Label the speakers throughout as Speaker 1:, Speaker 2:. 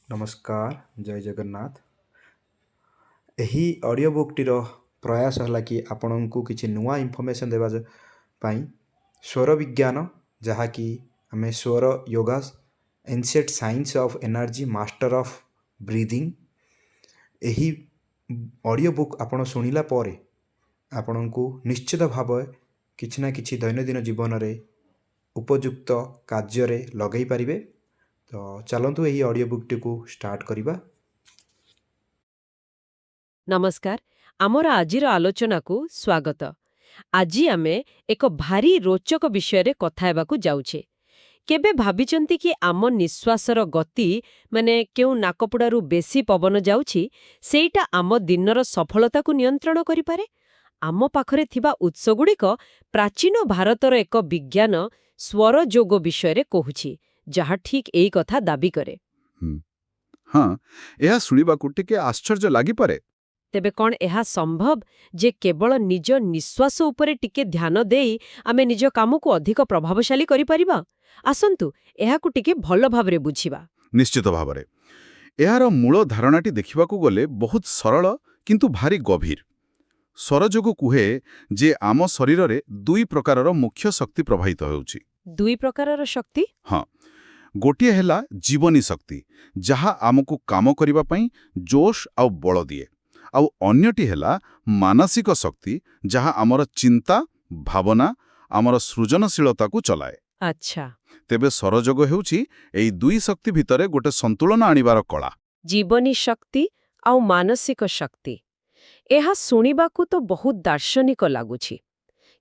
Speaker 1: ନମସ୍କାର, ଜୟ ଜଗନ୍ନାଥ। ଏହି ଅଡ଼ିଓ ବୁକ୍ଟିର ପ୍ରୟାସ ହେଲା କି ଆପଣଙ୍କୁ କିଛି ନୂଆ ଇନଫର୍ମେସନ୍ ଦେବା ପାଇଁ ସ୍ୱର ବିଜ୍ଞାନ, ଯାହାକି ଆମେ ସ୍ୱର yoga, ancient science of energy, master of breathing। ଏହି ଅଡ଼ିଓ ବୁକ୍ ଆପଣ ଶୁଣିଲା ପରେ ଆପଣଙ୍କୁ ନିଶ୍ଚିତ ଭାବେ କିଛି ନା କିଛି ଦୈନନ୍ଦିନ ଜୀବନରେ ଉପଯୁକ୍ତ କାର୍ଯ୍ୟରେ ଲଗାଇ ପାରିବେ। ତ ଚାଲନ୍ତୁ, ଏହି ଅଡ଼ିଓ ବୁକ୍ଟିକୁ ଷ୍ଟାର୍ଟ କରିବା।
Speaker 2: ନମସ୍କାର, ଆମର ଆଜିର ଆଲୋଚନାକୁ ସ୍ୱାଗତ। ଆଜି ଆମେ ଏକ ଭାରି ରୋଚକ ବିଷୟରେ କଥା ହେବାକୁ ଯାଉଛେ। କେବେ ଭାବିଛନ୍ତି କି ଆମ ନିଶ୍ୱାସର ଗତି, ମାନେ କେଉଁ ନାକପୁଡ଼ାରୁ ବେଶୀ ପବନ ଯାଉଛି, ସେଇଟା ଆମ ଦିନର ସଫଳତାକୁ ନିୟନ୍ତ୍ରଣ କରିପାରେ? ଆମ ପାଖରେ ଥିବା ଉତ୍ସଗୁଡ଼ିକ ପ୍ରାଚୀନ ଭାରତର ଏକ ବିଜ୍ଞାନ ସ୍ୱର ଯୋଗ ବିଷୟରେ କହୁଛି, ଯାହା ଠିକ୍ ଏଇ କଥା ଦାବି କରେ।
Speaker 3: ହଁ, ଏହା ଶୁଣିବାକୁ ଟିକେ ଆଶ୍ଚର୍ଯ୍ୟ ଲାଗିପାରେ।
Speaker 2: ତେବେ କ'ଣ ଏହା ସମ୍ଭବ ଯେ କେବଳ ନିଜ ନିଶ୍ୱାସ ଉପରେ ଟିକେ ଧ୍ୟାନ ଦେଇ ଆମେ ନିଜ କାମକୁ ଅଧିକ ପ୍ରଭାବଶାଳୀ କରିପାରିବା? ଆସନ୍ତୁ, ଏହାକୁ ଟିକେ ଭଲ ଭାବରେ ବୁଝିବା।
Speaker 3: ନିଶ୍ଚିତ ଭାବରେ। ଏହାର ମୂଳ ଧାରଣାଟି ଦେଖିବାକୁ ଗଲେ ବହୁତ ସରଳ, କିନ୍ତୁ ଭାରି ଗଭୀର। ସ୍ୱରଯୋଗ କୁହେ ଯେ ଆମ ଶରୀରରେ ଦୁଇ ପ୍ରକାରର ମୁଖ୍ୟ ଶକ୍ତି ପ୍ରବାହିତ ହେଉଛି।
Speaker 2: ଦୁଇ ପ୍ରକାରର ଶକ୍ତି?
Speaker 3: ହଁ, ଗୋଟିଏ ହେଲା ଜୀବନୀ ଶକ୍ତି, ଯାହା ଆମକୁ କାମ କରିବା ପାଇଁ ଜୋଶ ଆଉ ବଳ ଦିଏ। ଆଉ ଅନ୍ୟଟି ହେଲା ମାନସିକ ଶକ୍ତି, ଯାହା ଆମର ଚିନ୍ତା, ଭାବନା, ଆମର ସୃଜନଶୀଳତାକୁ ଚଲାଏ। ତେବେ ସ୍ୱରଯୋଗ ହେଉଛି ଏଇ ଦୁଇ ଶକ୍ତି ଭିତରେ ଗୋଟେ ସନ୍ତୁଳନ ଆଣିବାର କଳା।
Speaker 2: ଜୀବନୀ ଶକ୍ତି ଆଉ ମାନସିକ ଶକ୍ତି। ଏହା ଶୁଣିବାକୁ ତ ବହୁତ ଦାର୍ଶନିକ ଲାଗୁଛି,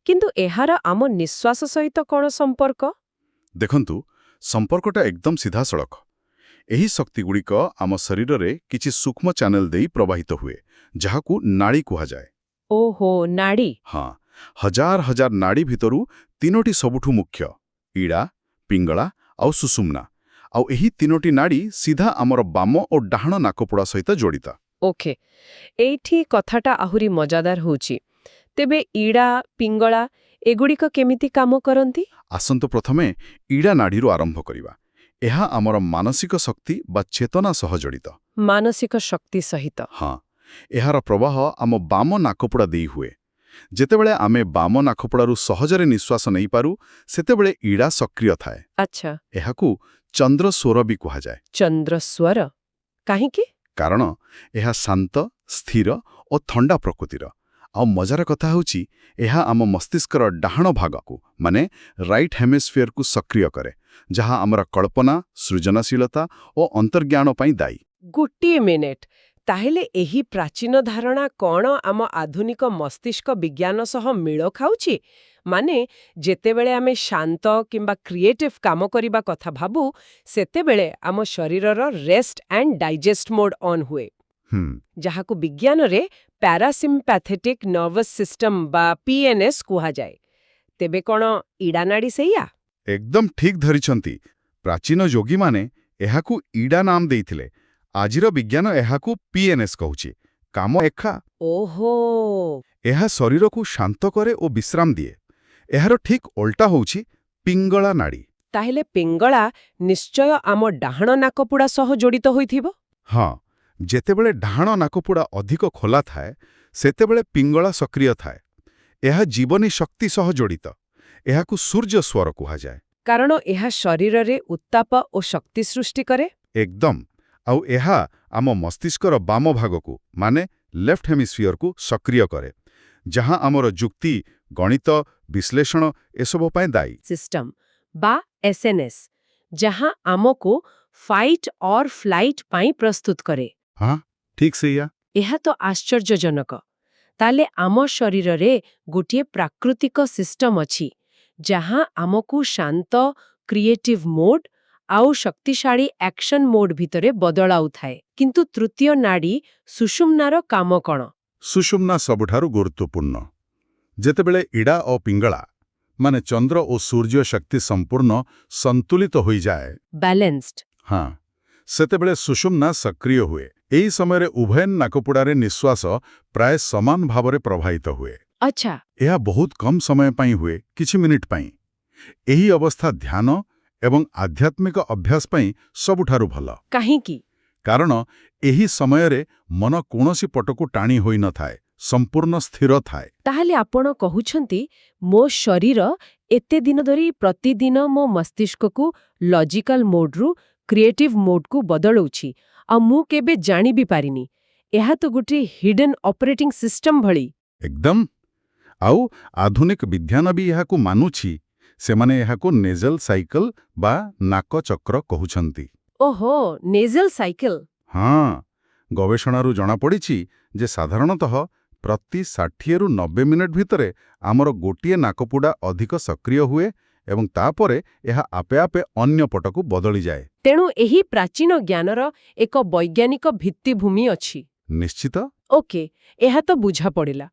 Speaker 2: କିନ୍ତୁ ଏହାର ଆମ ନିଶ୍ୱାସ ସହିତ କ'ଣ ସମ୍ପର୍କ?
Speaker 3: ଦେଖନ୍ତୁ, ସମ୍ପର୍କଟା ଏକଦମ ସିଧାସଳଖ। ଏହି ଶକ୍ତିଗୁଡ଼ିକ ଆମ ଶରୀରରେ କିଛି ସୂକ୍ଷ୍ମ ଚ୍ୟାନେଲ ଦେଇ ପ୍ରବାହିତ ହୁଏ, ଯାହାକୁ ନାଡ଼ୀ କୁହାଯାଏ।
Speaker 2: ଓହୋ, ନାଡ଼ୀ।
Speaker 3: ହଁ, ହଜାର ହଜାର ନାଡ଼ୀ ଭିତରୁ ତିନୋଟି ସବୁଠୁ ମୁଖ୍ୟ: ଇଡ଼ା, ପିଙ୍ଗଳା ଆଉ ସୁଷୁମ୍ନା। ଆଉ ଏହି ତିନୋଟି ନାଡ଼ୀ ସିଧା ଆମର ବାମ ଓ ଡାହାଣ ନାକପୁଡ଼ା ସହିତ ଜଡ଼ିତ।
Speaker 2: ଓକେ, ଏଇଠି କଥାଟା ଆହୁରି ମଜାଦାର ହେଉଛି। ତେବେ ଇଡ଼ା, ପିଙ୍ଗଳା ଏଗୁଡ଼ିକ କେମିତି କାମ କରନ୍ତି?
Speaker 3: ଆସନ୍ତୁ, ପ୍ରଥମେ ଇଡ଼ା ନାଡ଼ୀରୁ ଆରମ୍ଭ କରିବା। ଏହା ଆମର ମାନସିକ ଶକ୍ତି ବା ଚେତନା ସହ ଜଡ଼ିତ।
Speaker 2: ମାନସିକ ଶକ୍ତି ସହିତ?
Speaker 3: ହଁ, ଏହାର ପ୍ରବାହ ଆମ ବାମ ନାକପୁଡ଼ା ଦେଇ ହୁଏ। ଯେତେବେଳେ ଆମେ ବାମ ନାକପୁଡ଼ାରୁ ସହଜରେ ନିଶ୍ୱାସ ନେଇପାରୁ, ସେତେବେଳେ ଇଡ଼ା ସକ୍ରିୟ ଥାଏ। ଏହାକୁ ଚନ୍ଦ୍ରସ୍ୱର ବି କୁହାଯାଏ।
Speaker 2: ଚନ୍ଦ୍ରସ୍ୱର? କାହିଁକି?
Speaker 3: କାରଣ ଏହା ଶାନ୍ତ, ସ୍ଥିର ଓ ଥଣ୍ଡା ପ୍ରକୃତିର। ଆଉ ମଜାର କଥା ହେଉଛି, ଏହା ଆମ ମସ୍ତିଷ୍କର ଡାହାଣ ଭାଗକୁ, ମାନେ ରାଇଟ୍ ହେମିସ୍ଫିୟରକୁ ସକ୍ରିୟ କରେ, ଯାହା ଆମର କଳ୍ପନା, ସୃଜନଶୀଳତା ଓ ଅନ୍ତର୍ଜ୍ଞାନ ପାଇଁ ଦାୟୀ।
Speaker 2: ଗୋଟିଏ ମିନିଟ୍, ତାହେଲେ ଏହି ପ୍ରାଚୀନ ଧାରଣା କ'ଣ ଆମ ଆଧୁନିକ ମସ୍ତିଷ୍କ ବିଜ୍ଞାନ ସହ ମେଳ ଖାଉଛି? ମାନେ ଯେତେବେଳେ ଆମେ ଶାନ୍ତ କିମ୍ବା କ୍ରିଏଟିଭ୍ କାମ କରିବା କଥା ଭାବୁ, ସେତେବେଳେ ଆମ ଶରୀରର rest and digest mode on ହୁଏ, ଯାହାକୁ ବିଜ୍ଞାନରେ ପ୍ୟାରାସିମ୍ପାଥେଟିକ୍ ନର୍ଭସ୍ ସିଷ୍ଟମ ବା ପିଏନ୍ଏସ୍ କୁହାଯାଏ। ତେବେ କ'ଣ ଇଡ଼ାନାଡ଼ି ସେଇଆ?
Speaker 3: ଏକଦମ ଠିକ୍ ଧରିଛନ୍ତି। ପ୍ରାଚୀନ ଯୋଗୀମାନେ ଏହାକୁ ଇଡ଼ା ନାମ ଦେଇଥିଲେ। ଆଜିର ବିଜ୍ଞାନ ଏହାକୁ ପିଏନ୍ଏସ୍ କହୁଛି। କାମ ଏକା। ଏହା ଶରୀରକୁ ଶାନ୍ତ କରେ ଓ ବିଶ୍ରାମ ଦିଏ। ଏହାର ଠିକ୍ ଓଲଟା ହେଉଛି ପିଙ୍ଗଳା ନାଡ଼ୀ।
Speaker 2: ତାହେଲେ ପିଙ୍ଗଳା ନିଶ୍ଚୟ ଆମ ଡାହାଣ ନାକପୁଡ଼ା ସହ ଜଡ଼ିତ ହୋଇଥିବ?
Speaker 3: ହଁ, ଯେତେବେଳେ ଡାହାଣ ନାକପୁଡ଼ା ଅଧିକ ଖୋଲା ଥାଏ, ସେତେବେଳେ ପିଙ୍ଗଳା ସକ୍ରିୟ ଥାଏ। ଏହା ଜୀବନୀ ଶକ୍ତି ସହ ଜଡ଼ିତ। ଏହାକୁ ସୂର୍ଯ୍ୟ ସ୍ୱର କୁହାଯାଏ।
Speaker 2: କାରଣ ଏହା ଶରୀରରେ ଉତ୍ତାପ ଓ ଶକ୍ତି ସୃଷ୍ଟି କରେ?
Speaker 3: ଏକଦମ। ଆଉ ଏହା ଆମ ମସ୍ତିଷ୍କର ବାମ ଭାଗକୁ, ମାନେ ଲେଫ୍ଟ ହେମିସ୍ଫିୟରକୁ ସକ୍ରିୟ କରେ, ଯାହା ଆମର ଯୁକ୍ତି, ଗଣିତ, ବିଶ୍ଳେଷଣ ଏସବୁ ପାଇଁ ଦାୟୀ।
Speaker 2: ସିଷ୍ଟମ ବା ଏସ୍ଏନ୍ଏସ୍, ଯାହା ଆମକୁ ଫାଇଟ୍ ଅର୍ ଫ୍ଲାଇଟ୍ ପାଇଁ ପ୍ରସ୍ତୁତ କରେ।
Speaker 3: ହଁ, ଠିକ୍ ସେଇଆ।
Speaker 2: ଏହା ତ ଆଶ୍ଚର୍ଯ୍ୟଜନକ। ତାହେଲେ ଆମ ଶରୀରରେ ଗୋଟିଏ ପ୍ରାକୃତିକ ସିଷ୍ଟମ ଅଛି, ଯାହା ଆମକୁ ଶାନ୍ତ କ୍ରିଏଟିଭ୍ ମୋଡ୍ ଆଉ ଶକ୍ତିଶାଳୀ ଆକ୍ସନ୍ ମୋଡ୍ ଭିତରେ ବଦଳାଉଥାଏ। କିନ୍ତୁ ତୃତୀୟ ନାଡ଼ୀ ସୁଷୁମ୍ନାର କାମ କ'ଣ?
Speaker 3: ସୁଷୁମ୍ନା ସବୁଠାରୁ ଗୁରୁତ୍ୱପୂର୍ଣ୍ଣ। ଯେତେବେଳେ ଇଡ଼ା ଓ ପିଙ୍ଗଳା, ମାନେ ଚନ୍ଦ୍ର ଓ ସୂର୍ଯ୍ୟ ଶକ୍ତି ସମ୍ପୂର୍ଣ୍ଣ ସନ୍ତୁଳିତ ହୋଇଯାଏ,
Speaker 2: ବାଲାନ୍ସଡ।
Speaker 3: ହଁ, ସେତେବେଳେ ସୁଷୁମ୍ନା ସକ୍ରିୟ ହୁଏ। ଏହି ସମୟରେ ଉଭୟ ନାକପୁଡ଼ାରେ ନିଶ୍ୱାସ ପ୍ରାୟ ସମାନ ଭାବରେ ପ୍ରବାହିତ ହୁଏ। ଏହା ବହୁତ କମ୍ ସମୟ ପାଇଁ ହୁଏ, କିଛି ମିନିଟ୍ ପାଇଁ। ଏହି ଅବସ୍ଥା ଧ୍ୟାନ ଏବଂ ଆଧ୍ୟାତ୍ମିକ ଅଭ୍ୟାସ ପାଇଁ ସବୁଠାରୁ ଭଲ।
Speaker 2: କାହିଁକି?
Speaker 3: କାରଣ ଏହି ସମୟରେ ମନ କୌଣସି ପଟକୁ ଟାଣି ହୋଇନଥାଏ, ସମ୍ପୂର୍ଣ୍ଣ ସ୍ଥିର ଥାଏ।
Speaker 2: ତାହେଲେ ଆପଣ କହୁଛନ୍ତି ମୋ ଶରୀର ଏତେ ଦିନ ଧରି ପ୍ରତିଦିନ ମୋ ମସ୍ତିଷ୍କକୁ ଲଜିକାଲ ମୋଡ୍ରୁ କ୍ରିଏଟିଭ୍ ମୋଡ୍କୁ ବଦଳାଉଛି, ଆଉ ମୁଁ କେବେ ଜାଣି ବି ପାରିନି। ଏହା ତ ଗୋଟିଏ ହିଡେନ୍ ଅପରେଟିଂ ସିଷ୍ଟମ ଭଳି।
Speaker 3: ଏକଦମ। ଆଉ ଆଧୁନିକ ବିଜ୍ଞାନ ବି ଏହାକୁ ମାନୁଛି। ସେମାନେ ଏହାକୁ ନେଜଲ ସାଇକେଲ ବା ନାକଚକ୍ର କହୁଛନ୍ତି।
Speaker 2: ଓହୋ, ନେଜଲ ସାଇକେଲ।
Speaker 3: ହଁ, ଗବେଷଣାରୁ ଜଣାପଡ଼ିଛି ଯେ ସାଧାରଣତଃ ପ୍ରତି 60ରୁ 90 ମିନିଟ୍ ଭିତରେ ଆମର ଗୋଟିଏ ନାକପୁଡ଼ା ଅଧିକ ସକ୍ରିୟ ହୁଏ ଏବଂ ତାପରେ ଏହା ଆପେ ଆପେ ଅନ୍ୟ ପଟକୁ ବଦଳିଯାଏ।
Speaker 2: ତେଣୁ ଏହି ପ୍ରାଚୀନ ଜ୍ଞାନର ଏକ ବୈଜ୍ଞାନିକ ଭିତ୍ତିଭୂମି ଅଛି।
Speaker 3: ନିଶ୍ଚିତ।
Speaker 2: ଓକେ, ଏହା ତ ବୁଝା ପଡ଼ିଲା।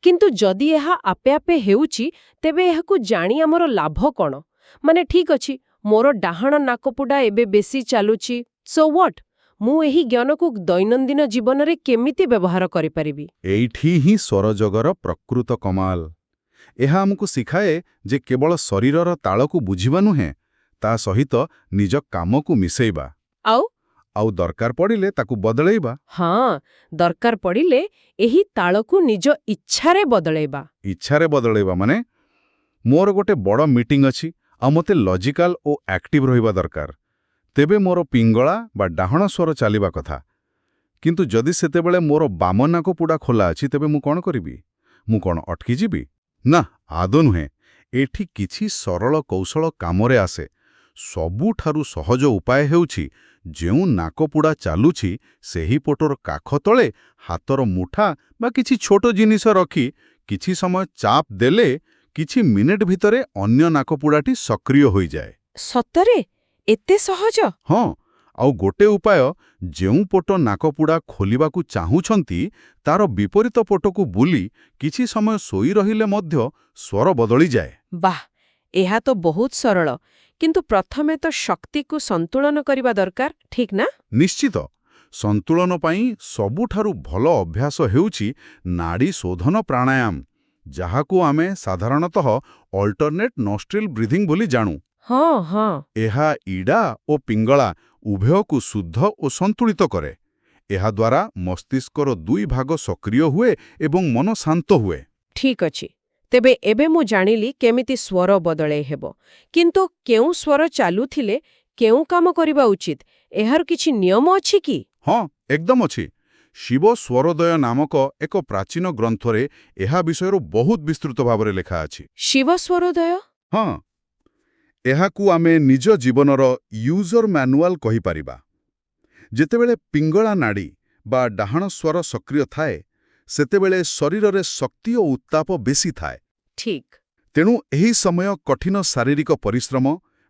Speaker 2: କିନ୍ତୁ ଯଦି ଏହା ଆପେ ଆପେ ହେଉଛି, ତେବେ ଏହାକୁ ଜାଣି ଆମର ଲାଭ କ'ଣ? ମାନେ ଠିକ୍ ଅଛି, ମୋର ଡାହାଣ ନାକପୁଡ଼ା ଏବେ ବେଶୀ ଚାଲୁଛି, ସୋ what? ମୁଁ ଏହି ଜ୍ଞାନକୁ ଦୈନନ୍ଦିନ ଜୀବନରେ କେମିତି ବ୍ୟବହାର କରିପାରିବି?
Speaker 3: ଏଇଠି ହିଁ ସ୍ୱରଯୋଗର ପ୍ରକୃତ କମାଲ। ଏହା ଆମକୁ ଶିଖାଏ ଯେ କେବଳ ଶରୀରର ତାଳକୁ ବୁଝିବା ନୁହେଁ, ତା ସହିତ ନିଜ କାମକୁ ମିଶେଇବା।
Speaker 2: ଆଉ?
Speaker 3: ଆଉ ଦରକାର ପଡ଼ିଲେ ତାକୁ ବଦଳେଇବା।
Speaker 2: ହଁ, ଦରକାର ପଡ଼ିଲେ ଏହି ତାଳକୁ ନିଜ ଇଚ୍ଛାରେ ବଦଳେଇବା।
Speaker 3: ଇଚ୍ଛାରେ ବଦଳେଇବା ମାନେ, ମୋର ଗୋଟେ ବଡ଼ ମିଟିଂ ଅଛି ଆଉ ମୋତେ ଲଜିକାଲ ଓ ଆକ୍ଟିଭ ରହିବା ଦରକାର। ତେବେ ମୋର ପିଙ୍ଗଳା ବା ଡାହାଣ ସ୍ୱର ଚାଲିବା କଥା। କିନ୍ତୁ ଯଦି ସେତେବେଳେ ମୋର ବାମ ନାକପୁଡ଼ା ଖୋଲା ଅଛି, ତେବେ ମୁଁ କ'ଣ କରିବି? ମୁଁ କ'ଣ ଅଟକିଯିବି? ନା, ଆଦୌ ନୁହେଁ। ଏଠି କିଛି ସରଳ କୌଶଳ କାମରେ ଆସେ। ସବୁଠାରୁ ସହଜ ଉପାୟ ହେଉଛି, ଯେଉଁ ନାକପୁଡ଼ା ଚାଲୁଛି ସେହି ପଟର କାଖ ତଳେ ହାତର ମୁଠା ବା କିଛି ଛୋଟ ଜିନିଷ ରଖି କିଛି ସମୟ ଚାପ ଦେଲେ କିଛି ମିନିଟ୍ ଭିତରେ ଅନ୍ୟ ନାକପୁଡ଼ାଟି ସକ୍ରିୟ ହୋଇଯାଏ।
Speaker 2: ସତରେ? ଏତେ ସହଜ?
Speaker 3: ହଁ, ଆଉ ଗୋଟେ ଉପାୟ, ଯେଉଁ ପଟ ନାକପୁଡ଼ା ଖୋଲିବାକୁ ଚାହୁଁଛନ୍ତି ତାର ବିପରୀତ ପଟକୁ ବୁଲି କିଛି ସମୟ ଶୋଇ ରହିଲେ ମଧ୍ୟ ସ୍ୱର ବଦଳିଯାଏ।
Speaker 2: ବାଃ, ଏହା ତ ବହୁତ ସରଳ। କିନ୍ତୁ ପ୍ରଥମେ ତ ଶକ୍ତିକୁ ସନ୍ତୁଳନ କରିବା ଦରକାର, ଠିକ୍ ନା?
Speaker 3: ନିଶ୍ଚିତ। ସନ୍ତୁଳନ ପାଇଁ ସବୁଠାରୁ ଭଲ ଅଭ୍ୟାସ ହେଉଛି ନାଡ଼ୀ ଶୋଧନ ପ୍ରାଣାୟାମ, ଯାହାକୁ ଆମେ ସାଧାରଣତଃ ଅଲ୍ଟରନେଟ୍ ନଷ୍ଟ୍ରିଲ୍ ବ୍ରିଥିଂ ବୋଲି ଜାଣୁ।
Speaker 2: ହଁ ହଁ
Speaker 3: ଏହା ଇଡ଼ା ଓ ପିଙ୍ଗଳା ଉଭୟକୁ ଶୁଦ୍ଧ ଓ ସନ୍ତୁଳିତ କରେ। ଏହାଦ୍ୱାରା ମସ୍ତିଷ୍କର ଦୁଇ ଭାଗ ସକ୍ରିୟ ହୁଏ ଏବଂ ମନ ଶାନ୍ତ ହୁଏ।
Speaker 2: ଠିକ୍ ଅଛି। ତେବେ ଏବେ ମୁଁ ଜାଣିଲି କେମିତି ସ୍ୱର ବଦଳେଇ ହେବ। କିନ୍ତୁ କେଉଁ ସ୍ୱର ଚାଲୁଥିଲେ କେଉଁ କାମ କରିବା ଉଚିତ, ଏହାର କିଛି ନିୟମ ଅଛି କି?
Speaker 3: ହଁ, ଏକଦମ ଅଛି। ଶିବ ସ୍ୱରୋଦୟ ନାମକ ଏକ ପ୍ରାଚୀନ ଗ୍ରନ୍ଥରେ ଏହା ବିଷୟରେ ବହୁତ ବିସ୍ତୃତ ଭାବରେ ଲେଖା ଅଛି।
Speaker 2: ଶିବ ସ୍ୱରୋଦୟ?
Speaker 3: ହଁ, ଏହାକୁ ଆମେ ନିଜ ଜୀବନର ୟୁଜର ମ୍ୟାନୁଆଲ କହିପାରିବା। ଯେତେବେଳେ ପିଙ୍ଗଳା ନାଡ଼ୀ ବା ଡାହାଣ ସ୍ୱର ସକ୍ରିୟ ଥାଏ, ସେତେବେଳେ ଶରୀରରେ ଶକ୍ତି ଓ ଉତ୍ତାପ ବେଶୀ ଥାଏ। ତେଣୁ ଏହି ସମୟ କଠିନ ଶାରୀରିକ ପରିଶ୍ରମ,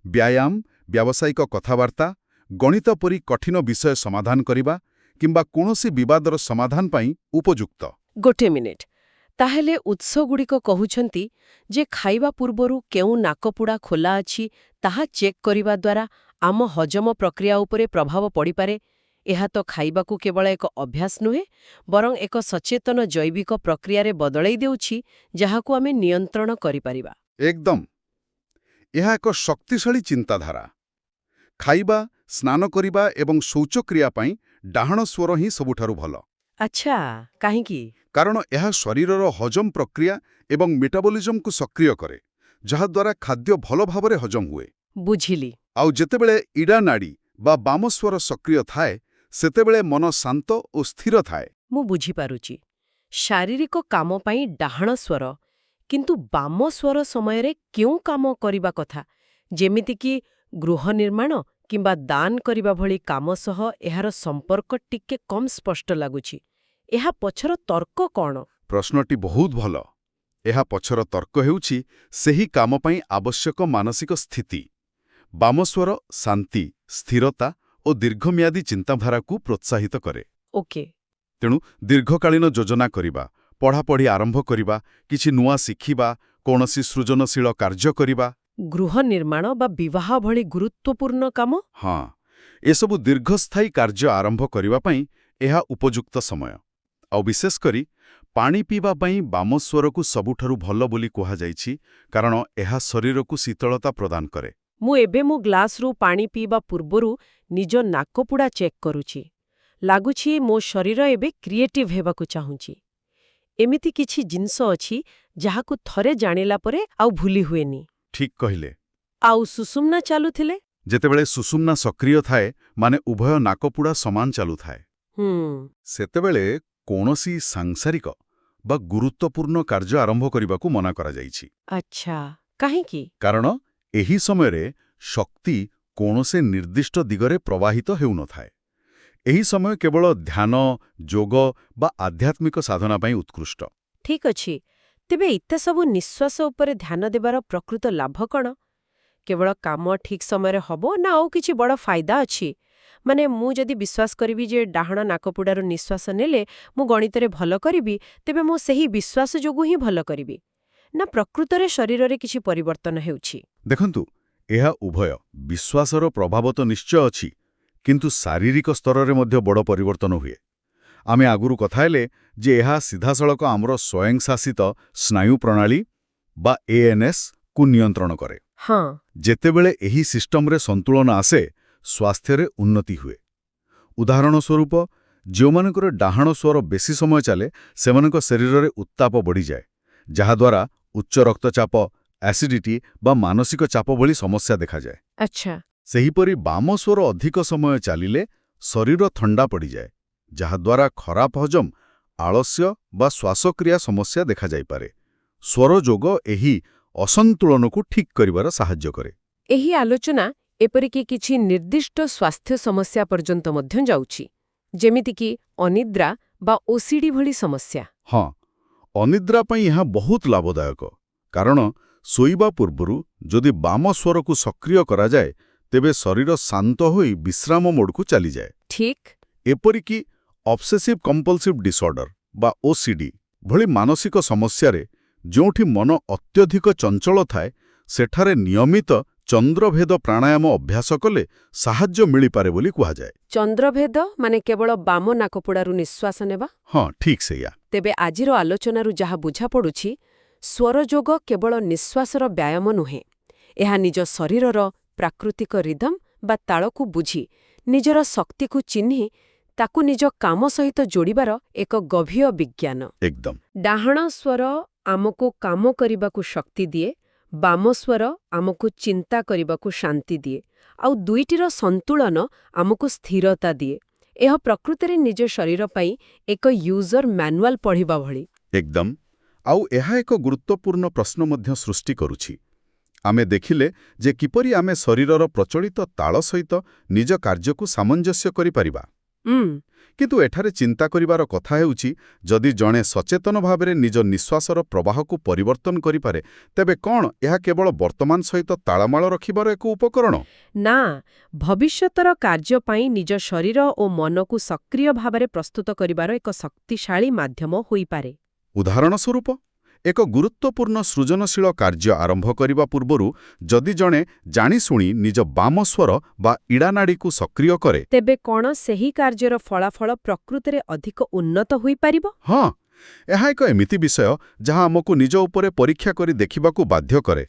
Speaker 3: ବ୍ୟାୟାମ, ବ୍ୟାବସାୟିକ କଥାବାର୍ତ୍ତା, ଗଣିତ ପରି କଠିନ ବିଷୟ ସମାଧାନ କରିବା କିମ୍ବା କୌଣସି ବିବାଦର ସମାଧାନ ପାଇଁ ଉପଯୁକ୍ତ।
Speaker 2: ଗୋଟେ ମିନିଟ୍। ତାହେଲେ ଉତ୍ସଗୁଡ଼ିକ କହୁଛନ୍ତି ଯେ ଖାଇବା ପୂର୍ବରୁ କେଉଁ ନାକପୁଡ଼ା ଖୋଲା ଅଛି ତାହା ଚେକ୍ କରିବା ଦ୍ୱାରା ଆମ ହଜମ ପ୍ରକ୍ରିୟା ଉପରେ ପ୍ରଭାବ ପଡ଼ିପାରେ। ଏହା ତ ଖାଇବାକୁ କେବଳ ଏକ ଅଭ୍ୟାସ ନୁହେଁ, ବରଂ ଏକ ସଚେତନ ଜୈବିକ ପ୍ରକ୍ରିୟାରେ ବଦଳେଇ ଦେଉଛି, ଯାହାକୁ ଆମେ ନିୟନ୍ତ୍ରଣ କରିପାରିବା।
Speaker 3: ଏକଦମ। ଏହା ଏକ ଶକ୍ତିଶାଳୀ ଚିନ୍ତାଧାରା। ଖାଇବା, ସ୍ନାନ କରିବା ଏବଂ ଶୌଚକ୍ରିୟା ପାଇଁ ଡାହାଣ ସ୍ୱର ହିଁ ସବୁଠାରୁ ଭଲ।
Speaker 2: ଆଚ୍ଛା, କାହିଁକି?
Speaker 3: କାରଣ ଏହା ଶରୀରର ହଜମ ପ୍ରକ୍ରିୟା ଏବଂ ମେଟାବୋଲିଜମକୁ ସକ୍ରିୟ କରେ, ଯାହାଦ୍ୱାରା ଖାଦ୍ୟ ଭଲ ଭାବରେ ହଜମ ହୁଏ।
Speaker 2: ବୁଝିଲି।
Speaker 3: ଆଉ ଯେତେବେଳେ ଇଡ଼ା ନାଡ଼ୀ ବା ବାମ ସ୍ୱର ସକ୍ରିୟ ଥାଏ, ସେତେବେଳେ ମନ ଶାନ୍ତ ଓ ସ୍ଥିର ଥାଏ।
Speaker 2: ମୁଁ ବୁଝିପାରୁଛି। ଶାରୀରିକ କାମ ପାଇଁ ଡାହାଣ ସ୍ୱର, କିନ୍ତୁ ବାମ ସ୍ୱର ସମୟରେ କେଉଁ କାମ କରିବା କଥା, ଯେମିତିକି ଗୃହ ନିର୍ମାଣ କିମ୍ବା ଦାନ କରିବା ଭଳି କାମ ସହ ଏହାର ସମ୍ପର୍କ ଟିକେ କମ୍ ସ୍ପଷ୍ଟ ଲାଗୁଛି। ଏହା ପଛର ତର୍କ କ'ଣ?
Speaker 3: ପ୍ରଶ୍ନଟି ବହୁତ ଭଲ। ଏହା ପଛର ତର୍କ ହେଉଛି ସେହି କାମ ପାଇଁ ଆବଶ୍ୟକ ମାନସିକ ସ୍ଥିତି। ବାମସ୍ୱର ଶାନ୍ତି, ସ୍ଥିରତା ଓ ଦୀର୍ଘମିଆଦୀ ଚିନ୍ତାଧାରାକୁ ପ୍ରୋତ୍ସାହିତ କରେ। ତେଣୁ ଦୀର୍ଘକାଳୀନ ଯୋଜନା କରିବା, ପଢ଼ାପଢ଼ି ଆରମ୍ଭ କରିବା, କିଛି ନୂଆ ଶିଖିବା, କୌଣସି ସୃଜନଶୀଳ କାର୍ଯ୍ୟ କରିବା,
Speaker 2: ଗୃହ ନିର୍ମାଣ ବା ବିବାହ ଭଳି ଗୁରୁତ୍ୱପୂର୍ଣ୍ଣ କାମ?
Speaker 3: ହଁ, ଏସବୁ ଦୀର୍ଘସ୍ଥାୟୀ କାର୍ଯ୍ୟ ଆରମ୍ଭ କରିବା ପାଇଁ ଏହା ଉପଯୁକ୍ତ ସମୟ। ଆଉ ବିଶେଷ କରି ପାଣି ପିଇବା ପାଇଁ ବାମସ୍ୱରକୁ ସବୁଠାରୁ ଭଲ ବୋଲି କୁହାଯାଇଛି, କାରଣ ଏହା ଶରୀରକୁ ଶୀତଳତା ପ୍ରଦାନ କରେ।
Speaker 2: ମୁଁ ଏବେ ମୋ ଗ୍ଲାସରୁ ପାଣି ପିଇବା ପୂର୍ବରୁ ନିଜ ନାକପୁଡ଼ା ଚେକ୍ କରୁଛି। ଲାଗୁଛି ମୋ ଶରୀର ଏବେ କ୍ରିଏଟିଭ୍ ହେବାକୁ ଚାହୁଁଛି। ଏମିତି କିଛି ଜିନିଷ ଅଛି ଯାହାକୁ ଥରେ ଜାଣିଲା ପରେ ଆଉ ଭୁଲି ହୁଏନି।
Speaker 3: ଠିକ୍ କହିଲେ।
Speaker 2: ଆଉ ସୁଷୁମ୍ନା ଚାଲୁଥିଲେ?
Speaker 3: ଯେତେବେଳେ ସୁଷୁମ୍ନା ସକ୍ରିୟ ଥାଏ, ମାନେ ଉଭୟ ନାକପୁଡ଼ା ସମାନ ଚାଲୁଥାଏ,
Speaker 2: ହୁଁ
Speaker 3: ସେତେବେଳେ କୌଣସି ସାଂସାରିକ ବା ଗୁରୁତ୍ୱପୂର୍ଣ୍ଣ କାର୍ଯ୍ୟ ଆରମ୍ଭ କରିବାକୁ ମନା କରାଯାଇଛି।
Speaker 2: ଆଚ୍ଛା, କାହିଁକି?
Speaker 3: କାରଣ ଏହି ସମୟରେ ଶକ୍ତି କୌଣସି ନିର୍ଦ୍ଦିଷ୍ଟ ଦିଗରେ ପ୍ରବାହିତ ହେଉନଥାଏ। ଏହି ସମୟ କେବଳ ଧ୍ୟାନ, ଯୋଗ ବା ଆଧ୍ୟାତ୍ମିକ ସାଧନା ପାଇଁ ଉତ୍କୃଷ୍ଟ।
Speaker 2: ଠିକ୍ ଅଛି। ତେବେ ଏତେ ସବୁ ନିଃଶ୍ୱାସ ଉପରେ ଧ୍ୟାନ ଦେବାର ପ୍ରକୃତ ଲାଭ କ'ଣ? କେବଳ କାମ ଠିକ୍ ସମୟରେ ହବ ନା ଆଉ କିଛି ବଡ଼ ଫାଇଦା ଅଛି? ମାନେ ମୁଁ ଯଦି ବିଶ୍ୱାସ କରିବି ଯେ ଡାହାଣ ନାକପୁଡ଼ାରୁ ନିଃଶ୍ୱାସ ନେଲେ ମୁଁ ଗଣିତରେ ଭଲ କରିବି, ତେବେ ମୁଁ ସେହି ବିଶ୍ୱାସ ଯୋଗୁଁ ହିଁ ଭଲ କରିବି, ନା ପ୍ରକୃତରେ ଶରୀରରେ କିଛି ପରିବର୍ତ୍ତନ ହେଉଛି?
Speaker 3: ଦେଖନ୍ତୁ, ଏହା ଉଭୟ। ବିଶ୍ୱାସର ପ୍ରଭାବ ତ ନିଶ୍ଚୟ ଅଛି, କିନ୍ତୁ ଶାରୀରିକ ସ୍ତରରେ ମଧ୍ୟ ବଡ଼ ପରିବର୍ତ୍ତନ ହୁଏ। ଆମେ ଆଗରୁ କଥା ହେଲେ ଯେ ଏହା ସିଧାସଳଖ ଆମର ସ୍ୱୟଂଶାସିତ ସ୍ନାୟୁ ପ୍ରଣାଳୀ ବା ଏଏନ୍ଏସ୍ କୁ ନିୟନ୍ତ୍ରଣ କରେ। ଯେତେବେଳେ ଏହି ସିଷ୍ଟମରେ ସନ୍ତୁଳନ ଆସେ, ସ୍ୱାସ୍ଥ୍ୟରେ ଉନ୍ନତି ହୁଏ। ଉଦାହରଣ ସ୍ୱରୂପ, ଯେଉଁମାନଙ୍କର ଡାହାଣ ସ୍ୱର ବେଶୀ ସମୟ ଚାଲେ, ସେମାନଙ୍କ ଶରୀରରେ ଉତ୍ତାପ ବଢ଼ିଯାଏ, ଯାହାଦ୍ୱାରା ଉଚ୍ଚ ରକ୍ତଚାପ, ଆସିଡିଟି ବା ମାନସିକ ଚାପ ଭଳି ସମସ୍ୟା ଦେଖାଯାଏ। ସେହିପରି ବାମ ସ୍ୱର ଅଧିକ ସମୟ ଚାଲିଲେ ଶରୀର ଥଣ୍ଡା ପଡ଼ିଯାଏ, ଯାହାଦ୍ୱାରା ଖରାପ ହଜମ, ଆଳସ୍ୟ ବା ଶ୍ୱାସକ୍ରିୟା ସମସ୍ୟା ଦେଖାଯାଇପାରେ। ସ୍ୱର ଯୋଗ ଏହି ଅସନ୍ତୁଳନକୁ ଠିକ୍ କରିବାର ସାହାଯ୍ୟ କରେ।
Speaker 2: ଏହି ଆଲୋଚନା ଏପରିକି କିଛି ନିର୍ଦ୍ଦିଷ୍ଟ ସ୍ୱାସ୍ଥ୍ୟ ସମସ୍ୟା ପର୍ଯ୍ୟନ୍ତ ମଧ୍ୟ ଯାଉଛି, ଯେମିତିକି ଅନିଦ୍ରା ବା ଓସିଡି ଭଳି ସମସ୍ୟା।
Speaker 3: ହଁ, ଅନିଦ୍ରା ପାଇଁ ଏହା ବହୁତ ଲାଭଦାୟକ, କାରଣ ଶୋଇବା ପୂର୍ବରୁ ଯଦି ବାମ ସ୍ୱରକୁ ସକ୍ରିୟ କରାଯାଏ, ତେବେ ଶରୀର ଶାନ୍ତ ହୋଇ ବିଶ୍ରାମ ମୋଡକୁ ଚାଲିଯାଏ। ଏପରିକି ଅବସେସିଭ୍ କମ୍ପଲସିଭ୍ ଡିସଅର୍ଡର ବା ଓସିଡି ଭଳି ମାନସିକ ସମସ୍ୟାରେ, ଯେଉଁଠି ମନ ଅତ୍ୟଧିକ ଚଞ୍ଚଳ ଥାଏ, ସେଠାରେ ନିୟମିତ ଚନ୍ଦ୍ରଭେଦ ପ୍ରାଣାୟାମ ଅଭ୍ୟାସ କଲେ ସାହାଯ୍ୟ ମିଳିପାରେ ବୋଲି କୁହାଯାଏ।
Speaker 2: ଚନ୍ଦ୍ରଭେଦ ମାନେ କେବଳ ବାମ ନାକପୁଡ଼ାରୁ ନିଃଶ୍ୱାସ ନେବା?
Speaker 3: ହଁ, ଠିକ୍ ସେଇଆ।
Speaker 2: ତେବେ ଆଜିର ଆଲୋଚନାରୁ ଯାହା ବୁଝାପଡ଼ୁଛି, ସ୍ୱରଯୋଗ କେବଳ ନିଃଶ୍ୱାସର ବ୍ୟାୟାମ ନୁହେଁ। ଏହା ନିଜ ଶରୀରର ପ୍ରାକୃତିକ ରିଦମ୍ ବା ତାଳକୁ ବୁଝି, ନିଜର ଶକ୍ତିକୁ ଚିହ୍ନି ତାକୁ ନିଜ କାମ ସହିତ ଯୋଡ଼ିବାର ଏକ ଗଭୀର ବିଜ୍ଞାନ। ଡାହାଣ ସ୍ୱର ଆମକୁ କାମ କରିବାକୁ ଶକ୍ତି ଦିଏ, ବାମ ସ୍ୱର ଆମକୁ ଚିନ୍ତା କରିବାକୁ ଶାନ୍ତି ଦିଏ, ଆଉ ଦୁଇଟିର ସନ୍ତୁଳନ ଆମକୁ ସ୍ଥିରତା ଦିଏ। ଏହା ପ୍ରକୃତରେ ନିଜ ଶରୀର ପାଇଁ ଏକ ୟୁଜର ମ୍ୟାନୁଆଲ ପଢ଼ିବା ଭଳି।
Speaker 3: ଏକଦମ। ଆଉ ଏହା ଏକ ଗୁରୁତ୍ୱପୂର୍ଣ୍ଣ ପ୍ରଶ୍ନ ମଧ୍ୟ ସୃଷ୍ଟି କରୁଛି। ଆମେ ଦେଖିଲେ ଯେ କିପରି ଆମେ ଶରୀରର ପ୍ରଚଳିତ ତାଳ ସହିତ ନିଜ କାର୍ଯ୍ୟକୁ ସାମଞ୍ଜସ୍ୟ କରିପାରିବା। କିନ୍ତୁ ଏଠାରେ ଚିନ୍ତା କରିବାର କଥା ହେଉଛି, ଯଦି ଜଣେ ସଚେତନ ଭାବରେ ନିଜ ନିଃଶ୍ୱାସର ପ୍ରବାହକୁ ପରିବର୍ତ୍ତନ କରିପାରେ, ତେବେ କ'ଣ ଏହା କେବଳ ବର୍ତ୍ତମାନ ସହିତ ତାଳମାଳ ରଖିବାର ଏକ ଉପକରଣ?
Speaker 2: ନା ଭବିଷ୍ୟତର କାର୍ଯ୍ୟ ପାଇଁ ନିଜ ଶରୀର ଓ ମନକୁ ସକ୍ରିୟ ଭାବରେ ପ୍ରସ୍ତୁତ କରିବାର ଏକ ଶକ୍ତିଶାଳୀ ମାଧ୍ୟମ ହୋଇପାରେ?
Speaker 3: ଉଦାହରଣ ସ୍ୱରୂପ, ଏକ ଗୁରୁତ୍ୱପୂର୍ଣ୍ଣ ସୃଜନଶୀଳ କାର୍ଯ୍ୟ ଆରମ୍ଭ କରିବା ପୂର୍ବରୁ ଯଦି ଜଣେ ଜାଣିଶୁଣି ନିଜ ବାମ ସ୍ୱର ବା ଇଡ଼ାନାଡ଼ିକୁ ସକ୍ରିୟ କରେ,
Speaker 2: ତେବେ କ'ଣ ସେହି କାର୍ଯ୍ୟର ଫଳାଫଳ ପ୍ରକୃତରେ ଅଧିକ ଉନ୍ନତ ହୋଇପାରିବ?
Speaker 3: ହଁ, ଏହା ଏକ ଏମିତି ବିଷୟ ଯାହା ଆମକୁ ନିଜ ଉପରେ ପରୀକ୍ଷା କରି ଦେଖିବାକୁ ବାଧ୍ୟ କରେ।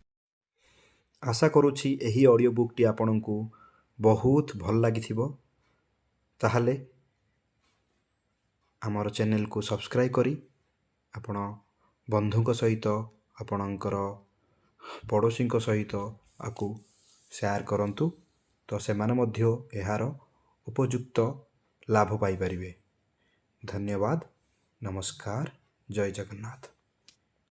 Speaker 1: ଆଶା କରୁଛି ଏହି ଅଡ଼ିଓ ବୁକ୍ଟି ଆପଣଙ୍କୁ ବହୁତ ଭଲ ଲାଗିଥିବ। ତାହେଲେ ଆମର ଚ୍ୟାନେଲକୁ ସବସ୍କ୍ରାଇବ୍ କରି ଆପଣ ବନ୍ଧୁଙ୍କ ସହିତ, ଆପଣଙ୍କର ପଡ଼ୋଶୀଙ୍କ ସହିତ ଆକୁ ସେୟାର କରନ୍ତୁ, ତ ସେମାନେ ମଧ୍ୟ ଏହାର ଉପଯୁକ୍ତ ଲାଭ ପାଇପାରିବେ। ଧନ୍ୟବାଦ, ନମସ୍କାର, ଜୟ ଜଗନ୍ନାଥ।